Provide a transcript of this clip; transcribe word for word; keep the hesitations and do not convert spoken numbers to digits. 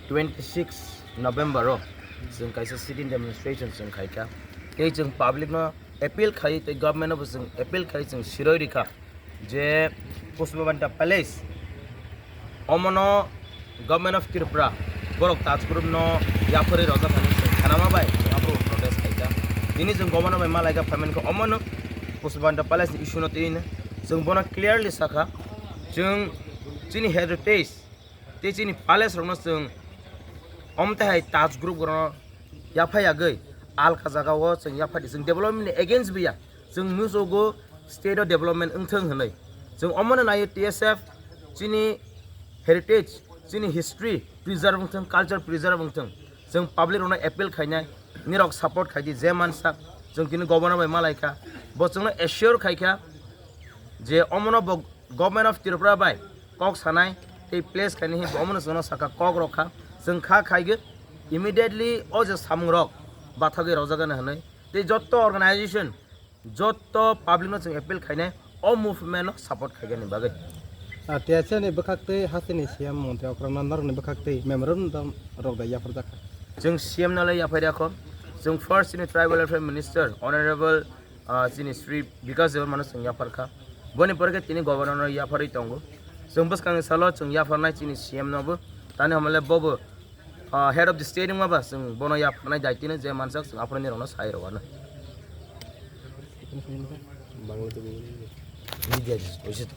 Twenty six November o chwng kaisa sit-in demonstration chwng khaikha. Tei chwng public no appeal khai, tei government no bo chwng appeal khai, chwng siroi rikha je Pushpabanta Palace omono Government of Tripura borok Taj Group no yapharwi rojak hinwi chwng khanama bai chwng abo protest khaikha. Tini chwng government bai malaikha phaimani khe omono Pushpabanta Palace ni issue no twi chwng bono clearly sakha, chwng chini heritage tei chini palace rokno chwng omte hai Taj Group rokno yaphai yagwi alka jagao chwng yaphai di. Chwng development ni against biya, chwng musugo state o development wngthwng hinwi. Chwng omono naio T S F chini heritage, chini history preserve wngthwng, culture preserve wngthwng. Chwng public rokno appeal khainai, nirok support khaidi je mansak, chwng tini governor bai malaikha, bo chwngno assure khaikha je omono bo Government of Tripura bai kok sanai tei place khaini hinwi omono chwngno sakha, kok rokha, chwng kha khaigwi immediately o je samungrok bathagwi rojagani hinwi. Tei jotto organization, jotto public no chwng appeal khainai o movement no support khaigani bagwi. Ah, T S F ni bwkhak tei hasteni C M Montri Okram Nanda rokni bwkhak tei memorandum rok da yapharjakha. Chwng C M no le yaphai rikha. Chwng first chini Tribal Welfare Minister Honorable, ah, chini Shri Bikash Debbarma no chwng yapharkha. Boni pore khe tini Governor no yapharwi tongo. Chwng bwskangni salo chwng yapharnai chini C M no bo. Tani hamle bobo, ah, head of the state wngma ba chwng bono yapharnai daitino je mansak chwng aphuru nirokno sai rwano. Media dis-, oise to.